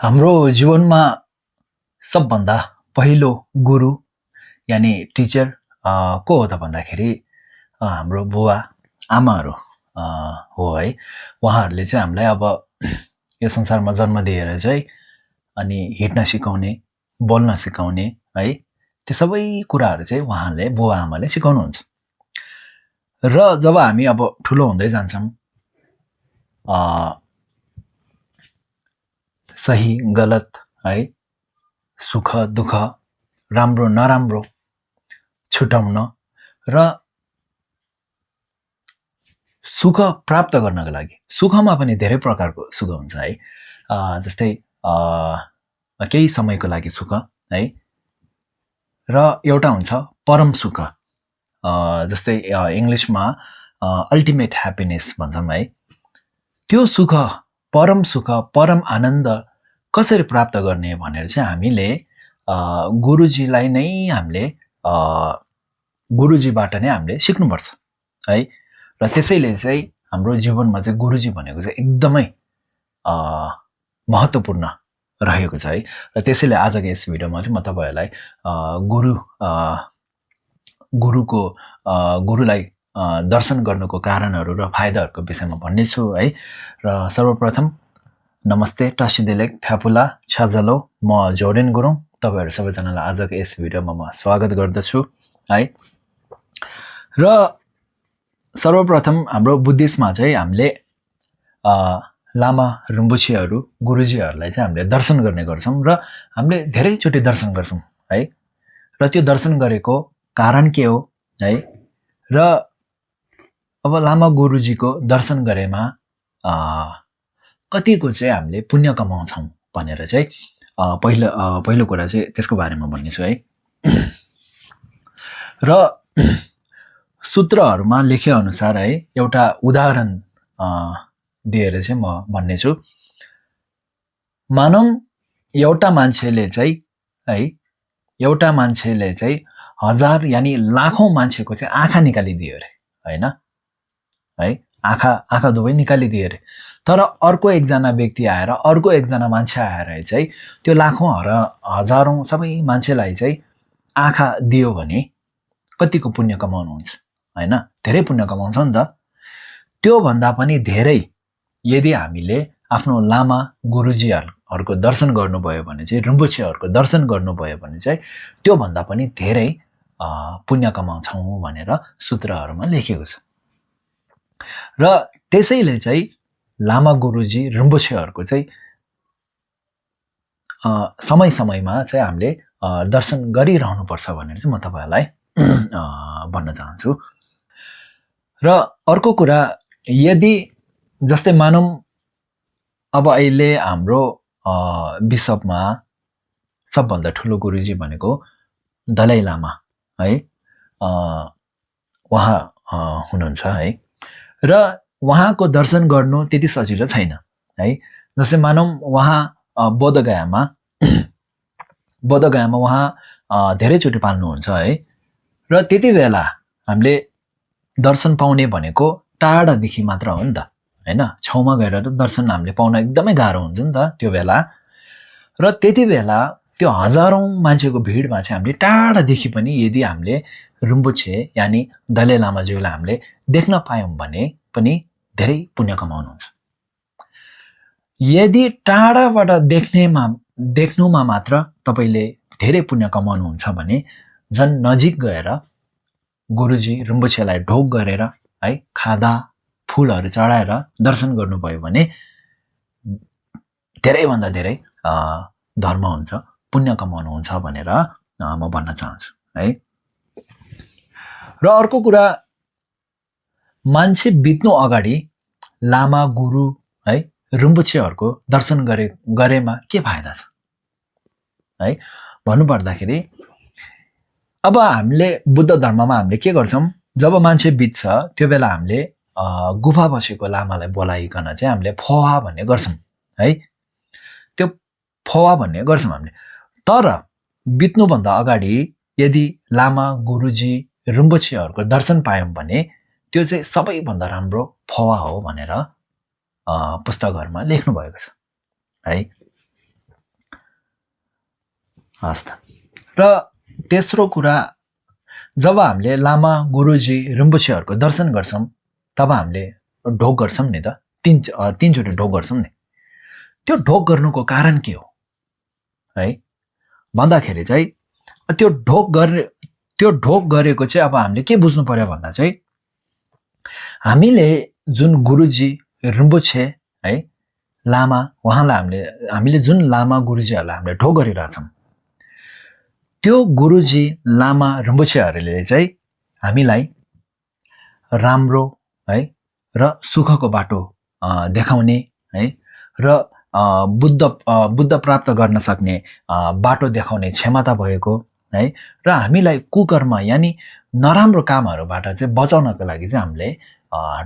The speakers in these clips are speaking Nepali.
हाम्रो जीवनमा सबभन्दा पहिलो गुरु यानि टिचर को हो त भन्दाखेरि हाम्रो बुवा आमाहरू हो है। उहाँहरूले चाहिँ हामीलाई अब यो संसारमा जन्म दिएर चाहिँ अनि हिँड्न सिकाउने, बोल्न सिकाउने है, त्यो सबै कुराहरू चाहिँ उहाँहरूले बुवा आमाले सिकाउनुहुन्छ। र जब हामी अब ठुलो हुँदै जान्छौँ, सही गलत है, सुख दुःख, राम्रो नराम्रो छुटाउन र सुख प्राप्त गर्नको लागि, सुखमा पनि धेरै प्रकारको सुख हुन्छ है। जस्तै केही समयको लागि सुख है, र एउटा हुन्छ परम सुख, जस्तै इङ्ग्लिसमा अल्टिमेट ह्याप्पिनेस भन्छौँ है। त्यो सुख, परम आनन्द कसरी प्राप्त गर्ने भनेर चाहिँ हामीले गुरुजीलाई नै हामीले गुरुजीबाट नै हामीले सिक्नुपर्छ है। र त्यसैले चाहिँ हाम्रो जीवनमा चाहिँ गुरुजी भनेको चाहिँ एकदमै महत्त्वपूर्ण रहेको छ है। र त्यसैले आजको यस भिडियोमा चाहिँ म तपाईँहरूलाई गुरुलाई दर्शन गर्नुको कारणहरू र फाइदाहरूको विषयमा भन्ने छु है। र सर्वप्रथम नमस्ते, टासिदेलेक फ्यापुला छ्याजलो, म जोडेन गुरुङ। तपाईँहरू सबैजनालाई आजको यस भिडियोमा म स्वागत गर्दछु है। र सर्वप्रथम हाम्रो बुद्धिस्टमा चाहिँ हामीले लामा रिम्पोछेहरू गुरुजीहरूलाई चाहिँ हामीले दर्शन गर्ने गर्छौँ र हामीले धेरैचोटि दर्शन गर्छौँ है। र त्यो दर्शन गरेको कारण के हो है, र अब लामा गुरुजीको दर्शन गरेमा कतिको चाहिँ हामीले पुण्य कमाउँछौँ भनेर चाहिँ पहिलो कुरा चाहिँ त्यसको बारेमा भन्नेछु है। र सूत्रहरूमा लेखे अनुसार है, एउटा उदाहरण दिएर चाहिँ म भन्नेछु। मानौँ एउटा मान्छेले चाहिँ हजार यानि लाखौँ मान्छेको चाहिँ आँखा निकालिदियो अरे होइन है, आँखा दुवै निकालिदियो अरे। तर अर्को एकजना व्यक्ति आएर, अर्को एकजना मान्छे आएर चाहिँ त्यो लाखौँ हजारौँ सबै मान्छेलाई चाहिँ आँखा दियो भने कतिको पुण्य कमाउनुहुन्छ होइन? धेरै पुण्य कमाउँछ नि त। त्योभन्दा पनि धेरै यदि हामीले आफ्नो लामा गुरुजीहरूको दर्शन गर्नुभयो भने चाहिँ, रिम्पोछेहरूको दर्शन गर्नुभयो भने चाहिँ त्योभन्दा पनि धेरै पुण्य कमाउँछौँ भनेर सूत्रहरूमा लेखेको छ। र त्यसैले चाहिँ लामा गुरुजी रिम्पोछेहरूको चाहिँ समय समयमा चाहिँ हामीले दर्शन गरिरहनुपर्छ भनेर चाहिँ म तपाईँहरूलाई भन्न चाहन्छु। र अर्को कुरा, यदि जस्तै मानौँ अब अहिले हाम्रो विश्वमा सबभन्दा ठुलो गुरुजी भनेको दलाई लामा है, उहाँ हुनुहुन्छ है। र उहाँको दर्शन गर्नु त्यति सजिलो छैन है। जस्तै मानौँ उहाँ बोधगयामा उहाँ धेरैचोटि पाल्नुहुन्छ है। र त्यति बेला हामीले दर्शन पाउने भनेको टाढादेखि मात्र हो नि त होइन, छेउमा गएर दर्शन हामीले पाउन एकदमै गाह्रो हुन्छ नि त त्यो बेला। र त्यति बेला त्यो हजारौँ मान्छेको भिडमा चाहिँ हामीले टाढादेखि पनि यदि हामीले रिम्पोछे यानि दलाई लामाज्यूलाई हामीले देख्न पायौँ भने पनि धेरै पुण्य कमाउनुहुन्छ। यदि टाढाबाट देख्नुमा मात्र तपाईँले धेरै पुण्य कमाउनुहुन्छ भने झन् नजिक गएर गुरुजी रिम्पोछेलाई ढोक गरेर है, खादा फुलहरू चढाएर दर्शन गर्नुभयो भने धेरैभन्दा धेरै धर्म हुन्छ, पुण्य कमाउनुहुन्छ भनेर म भन्न चाहन्छु है। र अर्को कुरा, मान्छे बित्नु अगाडि लामा गुरु है, रिम्पोछेहरूको दर्शन गरेमा के फाइदा छ है भन्नुपर्दाखेरि, अब हामीले बुद्ध धर्ममा हामीले के गर्छौँ, जब मान्छे बित्छ त्यो बेला हामीले गुफा बसेको लामालाई बोलाइकन चाहिँ हामीले फवा भन्ने गर्छौँ है। त्यो फवा भन्ने गर्छौँ हामीले। तर बित्नुभन्दा अगाडि यदि लामा गुरुजी रिम्पोछेहरूको दर्शन पायौँ भने त्यो चाहिँ सबैभन्दा राम्रो फवा हो भनेर पुस्तकहरूमा लेख्नु भएको छ है। हस् त। र तेस्रो कुरा, जब हामीले लामा गुरुजी रिम्पोछेहरूको दर्शन गर्छौँ तब हामीले ढोक गर्छौँ नि त, तीनचोटि ढोक गर्छौँ नि। त्यो ढोक गर्नुको कारण के हो है भन्दाखेरि चाहिँ त्यो ढोक गरेको चाहिँ अब हामीले के बुझ्नु पर्यो भन्दा चाहिँ हामीले जुन गुरुजी रिम्पोछे है लामा, उहाँलाई हामीले जुन लामा गुरुजीहरूलाई हामीले ढोक गरिरहेछौँ, त्यो गुरुजी लामा रिम्पोछेहरूले चाहिँ हामीलाई राम्रो है र सुखको बाटो देखाउने है र बुद्ध प्राप्त गर्न सक्ने बाटो देखाउने क्षमता भएको है र हामीलाई कुकर्म यानि नराम्रो कामहरूबाट चाहिँ बचाउनको लागि चाहिँ हामीले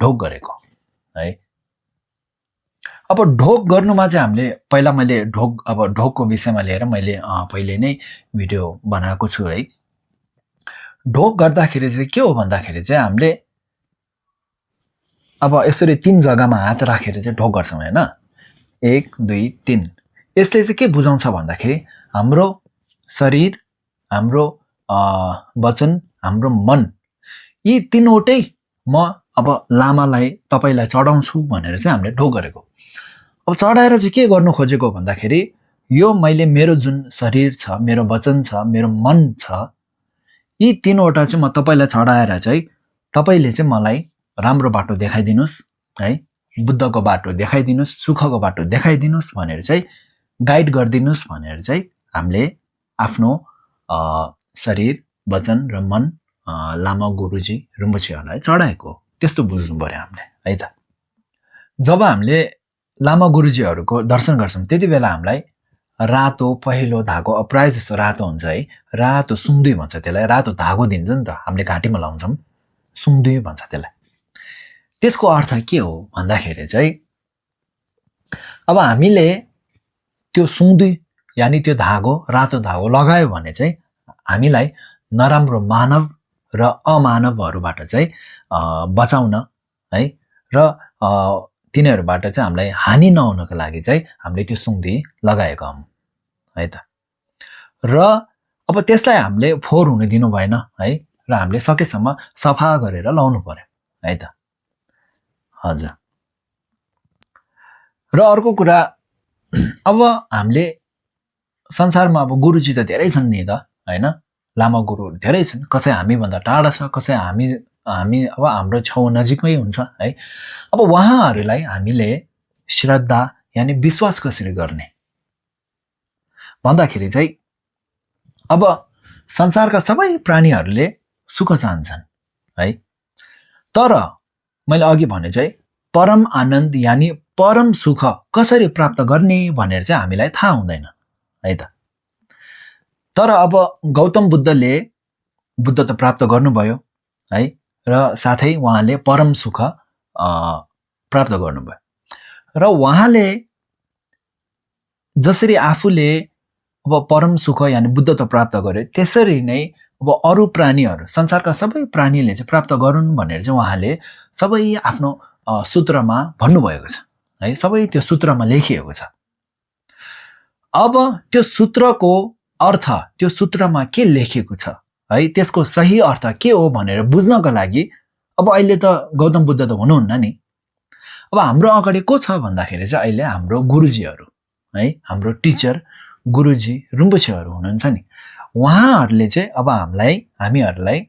ढोक गरेको है। अब ढोक गर्नुमा चाहिँ हामीले पहिला मैले ढोकको विषयमा लिएर मैले पहिले नै भिडियो बनाएको छु है। ढोक गर्दाखेरि चाहिँ के हो भन्दाखेरि चाहिँ हामीले अब यसरी 3 जग्गामा हात राखेर चाहिँ ढोक गर्छौँ हैन, 1 2 3। यसले चाहिँ के बुझाउँछ भन्दाखेरि हाम्रो शरीर, हाम्रो वचन, हाम्रो मन, यी तीनवटै म अब लामालाई तपाईलाई चढाउँछु भनेर चाहिँ हामीले ढोक गरेको। अब चढाएर चाहिँ के गर्नु खोजेको भन्दाखेरि यो मैले मेरो जुन शरीर छ, मेरो वचन छ, मेरो मन छ, यी तीनवटा चाहिँ म तपाईलाई चढाएर चाहिँ तपाईले चाहिँ मलाई राम्रो बाटो देखाइदिनुस् है, बुद्धको बाटो देखाइदिनुस्, सुखको बाटो देखाइदिनुस् भनेर चाहिँ गाइड गरिदिनुस् भनेर चाहिँ हामीले आफ्नो शरीर, वचन र मन लामा गुरुजी रिम्पोछेहरूलाई चढाएको। त्यस्तो बुझ्नु पर्यो हामीले है त। जब हामीले लामा गुरुजीहरूको दर्शन गर्छौँ त्यति बेला हामीलाई रातो पहिलो धागो, प्राय जस्तो रातो हुन्छ है, रातो सुङदुई भन्छ त्यसलाई, रातो धागो दिन्छ नि त, हामीले घाँटीमा लाउँछौँ, सुङदुई भन्छ त्यसलाई। त्यसको अर्थ के हो भन्दाखेरि चाहिँ अब हामीले त्यो सुङदुई यानि त्यो धागो, रातो धागो लगायो भने चाहिँ हामीलाई नराम्रो मानव र अमानवहरूबाट चाहिँ बचाउन है र तिनीहरूबाट चाहिँ हामीलाई हानि नहुनको लागि चाहिँ हामीले त्यो सुङदुई लगाएका हौँ है त। र अब त्यसलाई हामीले फोहोर हुन दिनु भएन है, र हामीले सकेसम्म सफा गरेर लाउनु पर्यो है त। हजुर। र अर्को कुरा, अब हामीले संसारमा अब गुरुजी त धेरै छन् नि त हैन, लामा गुरुहरू धेरै छन्, कसै हामीभन्दा टाढा छ, कसै हामी अब हाम्रो छेउ नजिकमै हुन्छ है। अब उहाँहरूलाई हामीले श्रद्धा यानि विश्वास कसरी गर्ने भन्दाखेरि चाहिँ अब संसारका सबै प्राणीहरूले सुख चाहन्छन् है, तर मैले अघि भने चाहिँ परम आनन्द यानि परम सुख कसरी प्राप्त गर्ने भनेर चाहिँ हामीलाई थाहा हुँदैन है त। तर अब गौतम बुद्धले बुद्ध त प्राप्त गर्नुभयो है, र साथै उहाँले परम सुख प्राप्त गर्नुभयो, र उहाँले जसरी आफूले अब परम सुख यानि बुद्धत्व प्राप्त गर्यो त्यसरी नै अब अरू प्राणीहरू, संसारका सबै प्राणीले चाहिँ प्राप्त गरून् भनेर चाहिँ उहाँले सबै आफ्नो सूत्रमा भन्नुभएको छ है, सबै त्यो सूत्रमा लेखिएको छ। अब त्यो सूत्रको अर्थ, त्यो सूत्रमा के लेखिएको छ है, त्यसको सही अर्थ के हो भनेर बुझ्नको लागि अब अहिले त गौतम बुद्ध त हुनुहुन्न नि, अब हाम्रो अगाडि को छ भन्दाखेरि चाहिँ अहिले हाम्रो गुरुजीहरू है, हाम्रो टिचर गुरुजी रिम्पोछेहरू हुनुहुन्छ नि, उहाँहरूले चाहिँ अब हामीहरूलाई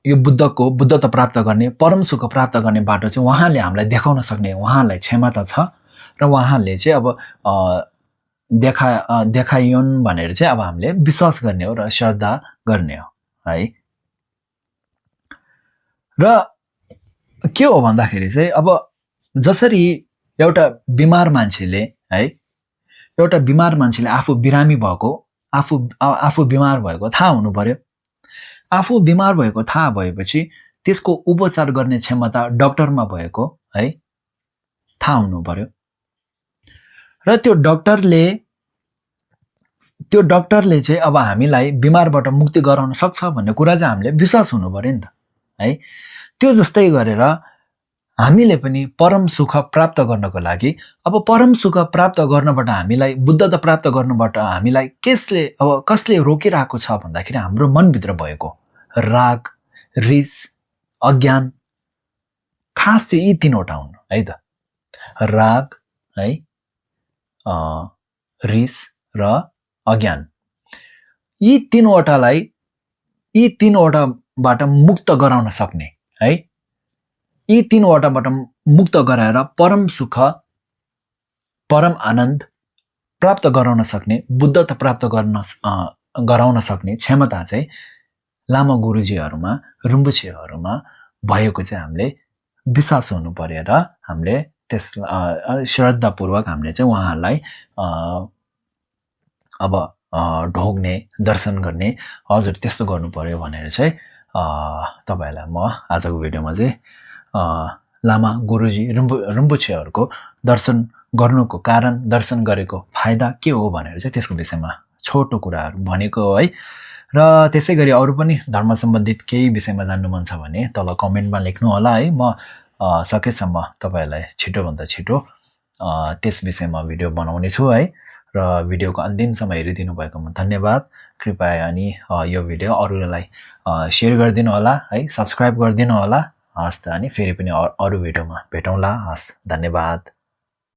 यो बुद्धत्व प्राप्त गर्ने, परम सुख प्राप्त गर्ने बाटो चाहिँ उहाँले हामीलाई देखाउन सक्ने उहाँलाई क्षमता छ, र उहाँले चाहिँ अब देखाइयोन् भनेर चाहिँ अब हामीले विश्वास गर्ने हो र श्रद्धा गर्ने हो है। र के हो भन्दाखेरि चाहिँ अब जसरी एउटा बिमार मान्छेले आफू बिरामी भएको, आफू बिमार भएको थाहा हुनु पर्यो। आफू बिमार भएको थाहा भएपछि त्यसको उपचार गर्ने क्षमता डाक्टरमा भएको है थाहा हुनु पर्यो, र त्यो डाक्टरले चाहिँ अब हामीलाई बिमारबाट मुक्ति गराउन सक्छ भन्ने कुरा चाहिँ हामीले विश्वास हुनु पर्यो नि त है। त्यो जस्तै गरेर हामीले पनि परम सुख प्राप्त गर्नको लागि अब परम सुख प्राप्त गर्नबाट हामीलाई बुद्धता प्राप्त गर्नबाट हामीलाई कसले रोकिरहेको छ भन्दाखेरि हाम्रो मनभित्र भएको राग, रिस, अज्ञान, खास चाहिँ यी तीनवटा हुन् है त। राग है, रिस र अज्ञान, यी तीनवटाबाट मुक्त गराउन सक्ने है, यी तीनवटाबाट मुक्त गराएर परम सुख, परम आनन्द प्राप्त गराउन सक्ने, बुद्धता प्राप्त गराउन सक्ने क्षमता चाहिँ लामा गुरुजीहरूमा, रिम्पोछेहरूमा भएको चाहिँ हामीले विश्वास हुनु पर्यो र हामीले त्यस श्रद्धापूर्वक हामीले चाहिँ उहाँहरूलाई अब ढोग्ने, दर्शन गर्ने, हजुर त्यस्तो गर्नु पर्यो भनेर चाहिँ तपाईँहरूलाई म आजको भिडियोमा चाहिँ लामा गुरुजी रिम्पोछेहरूको दर्शन गर्नुको कारण, दर्शन गरेको फाइदा के हो भनेर चाहिँ त्यसको विषयमा छोटो कुराहरू भनेको है। र त्यसै गरी अरू पनि धर्म सम्बन्धित केही विषयमा जान्नु मन छ भने तल कमेन्टमा लेख्नु होला है। म सकेसम्म तपाईँहरूलाई छिटोभन्दा छिटो त्यस विषयमा भिडियो बनाउने छु है। र भिडियोको अन्तिमसम्म हेरिदिनु भएकोमा धन्यवाद। कृपया अनि यो भिडियो अरूलाई सेयर गरिदिनु होला है, सब्सक्राइब गरिदिनु होला। हस् त, अनि फेरि पनि अरू भिडियोमा भेटौँला। हस्, धन्यवाद।